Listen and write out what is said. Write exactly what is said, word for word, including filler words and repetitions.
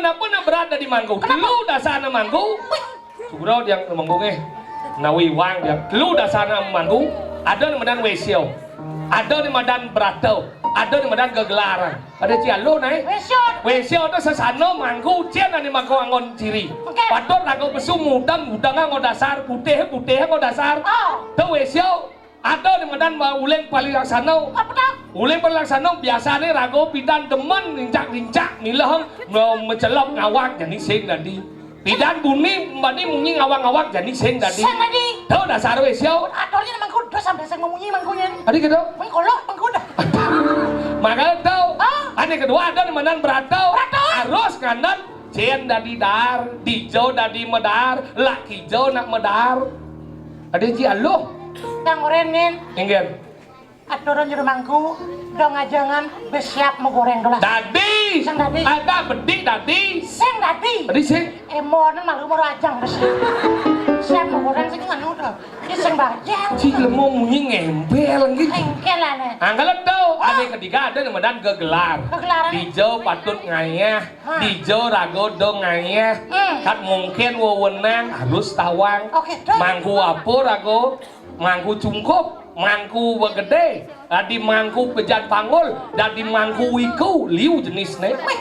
Kenapa nak berat dadi mangku? Telu dasarna mangku. Sugro tiang mangku nggih. Nawi iwang tiang. Telu dasarna mangku. Ada né madan wesya. Ada né madan brata. Ada né madan gegelaran. Ada ci aluh naé. Wesya. Wesya to sesana mangku cén ané mangku anggon ciri. Oké. Patut raga pesu mudeng, mudeng anggo dasar putih, putih anggo dasar. Oh. To wesya. Ada né madan ma-, uling palilaksana. Apa to? Uling palilaksana biasané raga pidan demen nincak-nincak mileh me-, mecelep ngawag jani sing dadi. Pidan buni mbani munyi ngawag-ngawag jani sing dadi. Sing dadi. To dasar wesya. Aturnya mangku dos sampai sing memunyi mangkunya. Adi gitu. Mengkolok mangku dah. Maka to. Ah. Ané kedua ada né madan brata. Brata. Harus ngandel cén dadi daar, dija dadi madaar, lak kija nak madaar. Ada ci aluh. Tang oren nin. Inggih. Aturan jero mangku, dong ajangan besiap mau goreng gelas. Dadi. Sing dadi. Ada bedik dadi. Sing dadi. Dadi sing. Emon malu mau ajang besiap. Siap mau goreng sing anu to. Ki sing bajang. Ci lemo munyi ngempel nggih. Engkel ané. Anggal to, ané ketiga ada né madan gegelar. Gegelaran. Dija patut ngayah, hah, dija raga do ngayah. Hmm. Kat mungkin wewenang harus tawang. Oké, to. Mangku apa raga? Mangku cungkup, mangku begedé, dadi mangku pejan panggul, dadi mangku wiku, liu jenisné. Wih,